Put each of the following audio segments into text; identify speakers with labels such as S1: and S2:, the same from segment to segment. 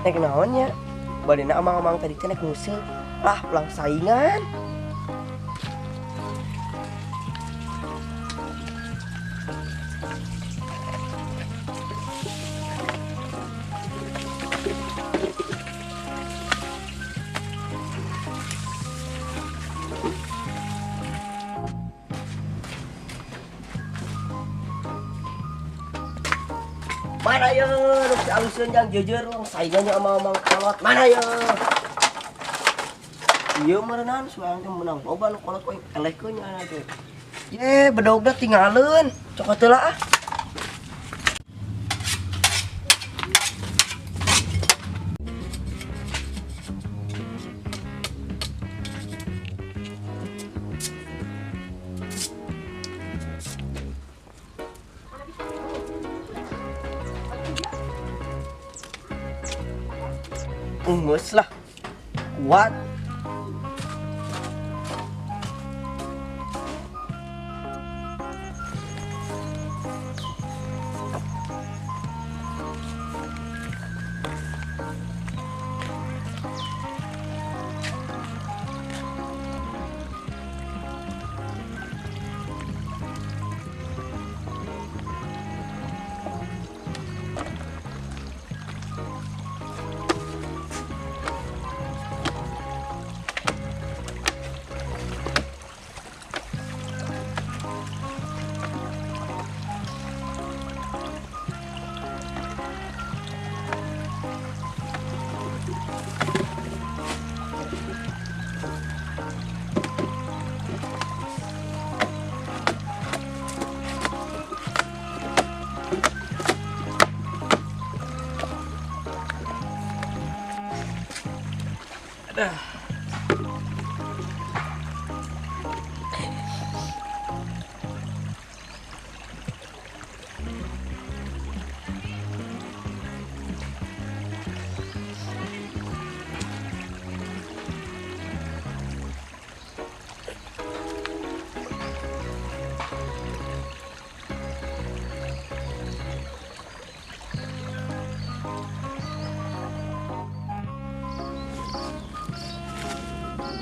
S1: Nek naon nya? Badena amang-amang tadi teh nek nguseup. Lah, ulang saingan. Mana ya, nu aluseun jang jeujeur ulang saingannya amang-amang kolot. Mana ya? Ieu meureunaan suang teh meunang loba nu kolot ku aing elehkeun nya teh. Ye, bedogna tingaleun. Cokot heula ah. Ungus lah. Kuat.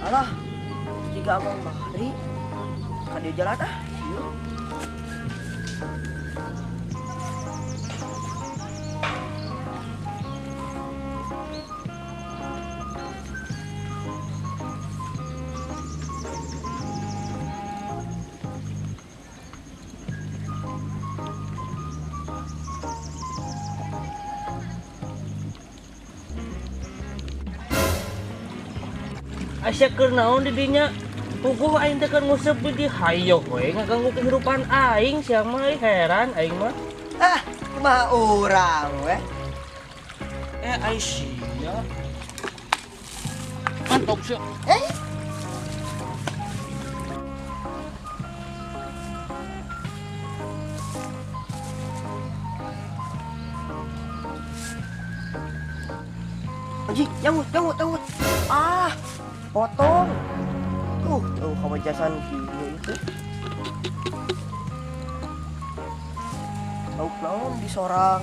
S1: Alah, jika abang Bahri, kan dia jalan ah. Yuk.
S2: Asya keur naon di dinya? Puguh aing teh keur nguseup di dieu hayo we ngaganggu kehidupan aing sia mah heran aing mah.
S1: Ah, kumaha urang we?
S2: Aisyah. Mantap sia.
S1: Anjing, jangut, jangut, jangut. Ah, potong. Tuh, kawajasan kieu itu. Lauk naon di sorang.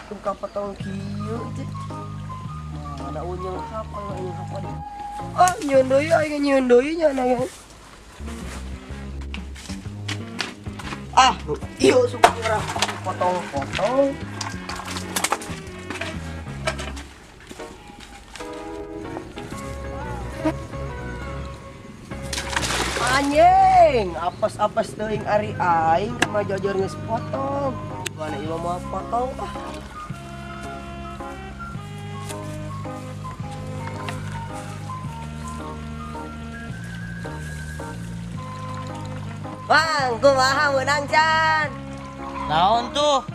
S1: Tuh kapotong kieu itu. Mana unyeng hapa, unyeng hapa deh. Ah, nyieun deui aing nyieun deui nya na. Ah, ieu suka urang potong-potong. Anjing, apes-apes teuing ari aing kumaha jajor geus potong. Mana ieu mah potong ah. Bang, kumaha meunang can?
S2: Naon tuh?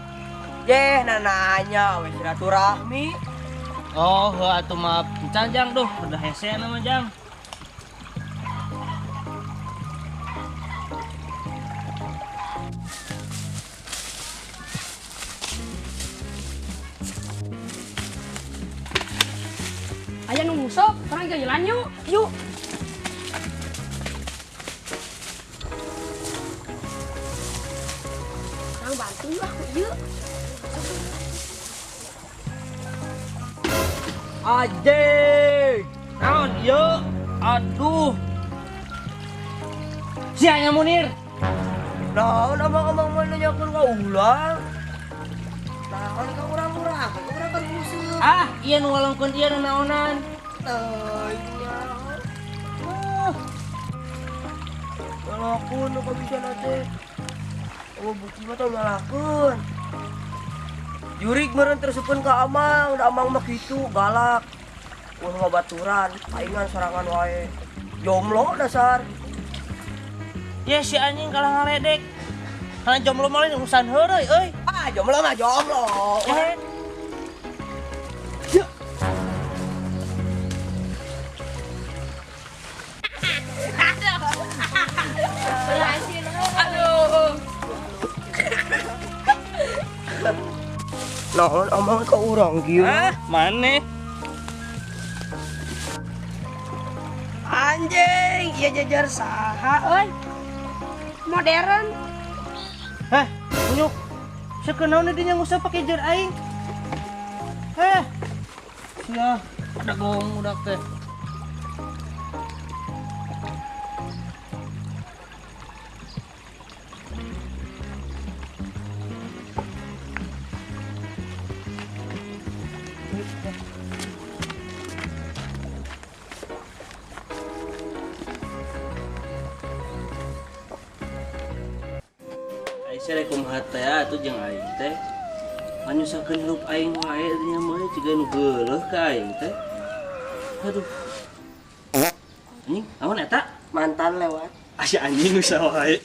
S1: Yeh, nananya we silaturahmi.
S2: Oh, heuh atuh mah can jang duh, udah hese nama jang.
S3: Aya nu nguseup, orang jalan yuk. Yuk. Orang bantu lah, yuk.
S2: Anjing. Naon ieu? Aduh. Sia nya Munir.
S1: Naon amang-amang mah nanyakeun ka urang. Naon ka urang-urang, urang kan nguseup.
S2: Ah, ieu nu ngalongkeun ieu nu naonan.
S1: Teuing nya. Ah. Nyalakeun nu kabisa teh. Oh, bukti mah tong nyalakeun. Jurig meureun tersukeun ka amang, da amang mah kitu galak. Ulah ngabaturan, paingan sorangan wae. Jomblo dasar.
S2: Ya si anjing kalah ngaledek. Karena jomblo mah lain urusan heureuy euy.
S1: Ah, jomblo mah jomblo.
S2: Eh.
S3: Aduh.
S1: Naon amang ka urang kieu?
S2: Ah, maneh?
S3: Anjing, ieu jajar saha euy? Modern.
S2: Heh, kunyuk. Sakenaon di dinya nguseup pake jer aing. Heh. Sia, ada gong udak teh. Aisyah rek kumaha teh atuh jeung aing teh. Nganyusahkeun hirup aing wae nya mah jiga nu geuleuh ka aing teh. Aduh. Anjing, naon eta?
S1: Mantan lewat.
S2: Asa anjing usaha wae.